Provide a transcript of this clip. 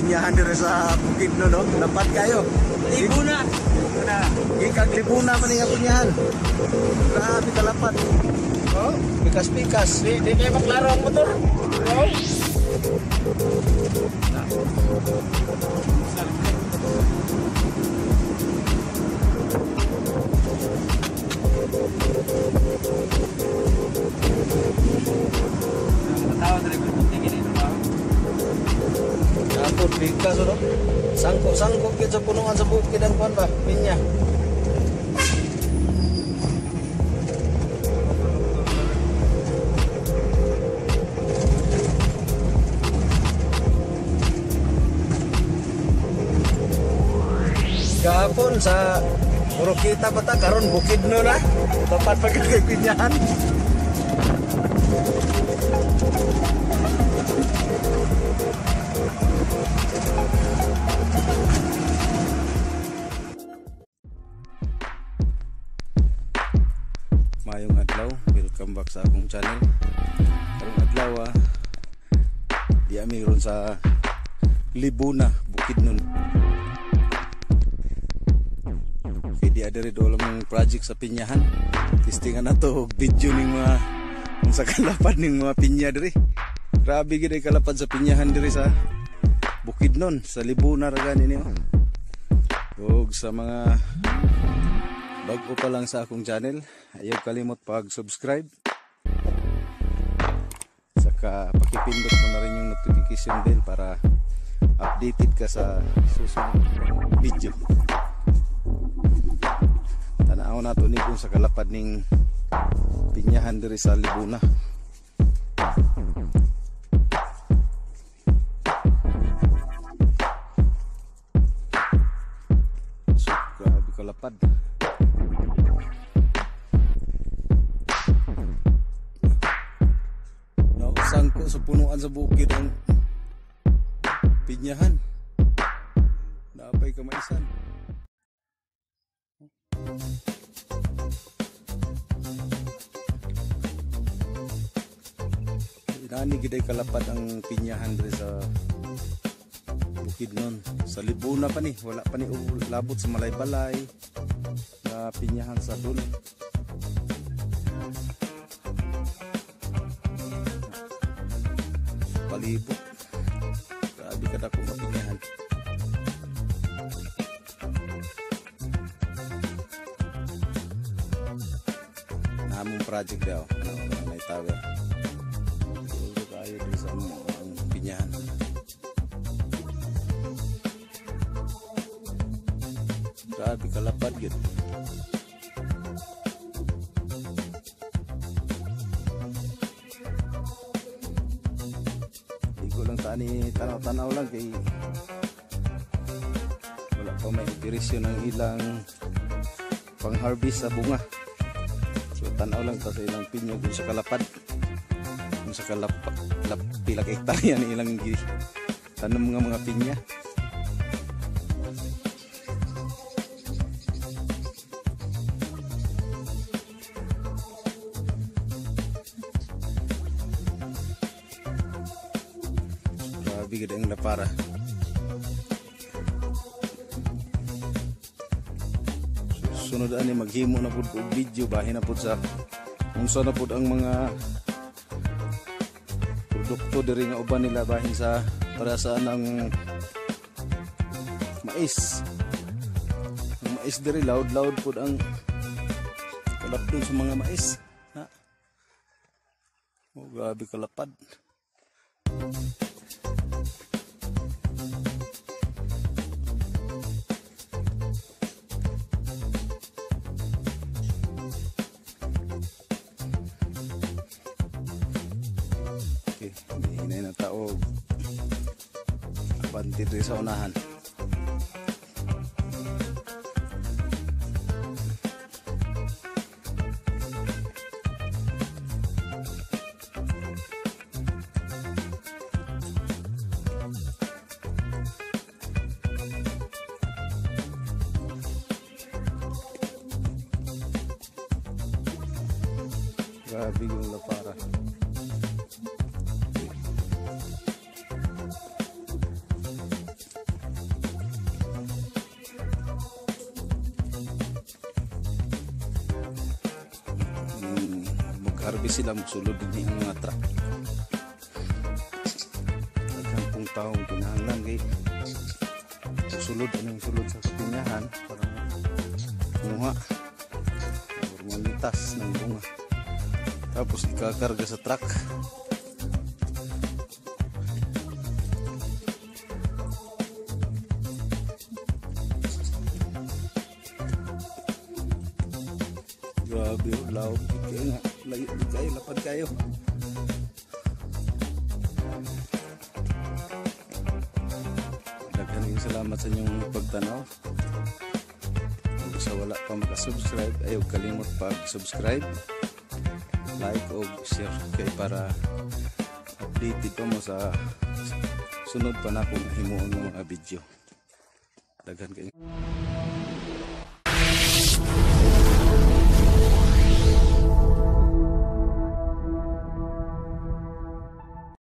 pinyahan diri sa Bukidnon, no? Dapat kayo. Libuna. Libuna. Gikag Libuna man nga pinyahan. Grabe kalapad. Oh, Pikas-pikas. di kayo maklaro ang motor. Oh. Tao diri ko tingin ito ba? Kapot pikas, no? Sangko-sangko gyud sa punuan sa bukid ang kuan ba? Pinya. Gahapon sa Oroquita pa ta, karon Bukidnon na. Dapat pa kay pinyahan. Mayong adlaw, welcome back sa akong channel. Karong adlaw, di ami ron sa Libuna, Bukidnon. Kay di adiri do lang project sa pinyahan. Testingan na to og video ning mga unsa kalapad ning mga pinya diri. Grabe gid ay kalapad sa pinyahan diri sa Bukidnon, sa Libuna ra gani niyo. Ug sa mga bago pa lang sa akong channel, ayaw kalimot pag-subscribe. Saka pakipindot mo na rin yung notification bell para updated ka sa susunod video. Tanaw nato ni kung sa kalapad ning pinyahan diri sa Libuna. So, grabe kalapad. Sangko sa punuan sa bukid ang pinyahan. Napay kamaisan. Inani gid ay kalapad ang pinyahan diri sa Bukidnon. Sa Libuna pa ni, wala pa ni labot sa Malaybalay na pinyahan sa dun. Palibot. Grabe ka dako nga pinyahan. Namong project daw, may tower. Dito tayo dito sa ang pinyahan. Grabe kalapad gyud. Tani tanaw-tanaw lang kay wala pa may operasyon ng ilang pang-harvest sa bunga. So tanaw lang ta sa ilang pinya kung sa kalapad, kung sa kalapad pila ka hektarya ni ilang tanom nga mga pinya. Grabe gid ang lapara. Sunod ani maghimo na pud og video bahin na pud sa unsa na pud ang mga produkto diri nga uban nila bahin sa para sa anang mais. Ang mais diri loud-loud pud ang kalapdon sa mga mais. Ha? Oh, grabe kalapad. Hinay na tao abante diri sa unahan. Grabe yung lapara. Mag-harvest sila, magsulod din ang mga truck. Daghan pong taong kinahanglan kay sulod anong sulod sa pinyahan para muha or manitas ng bunga. Tapos ikakarga sa truck. Grabe, oh, lawom gid kayo nga. Layo gid kayo, lapad kayo. Daghan kayong salamat sa inyong pagtanaw. Kung sa wala pa makasubscribe, ayaw kalimot pag-subscribe, like o share kay para updated pa mo sa sunod pa na akong himuon ng mga video. Daghan kayo.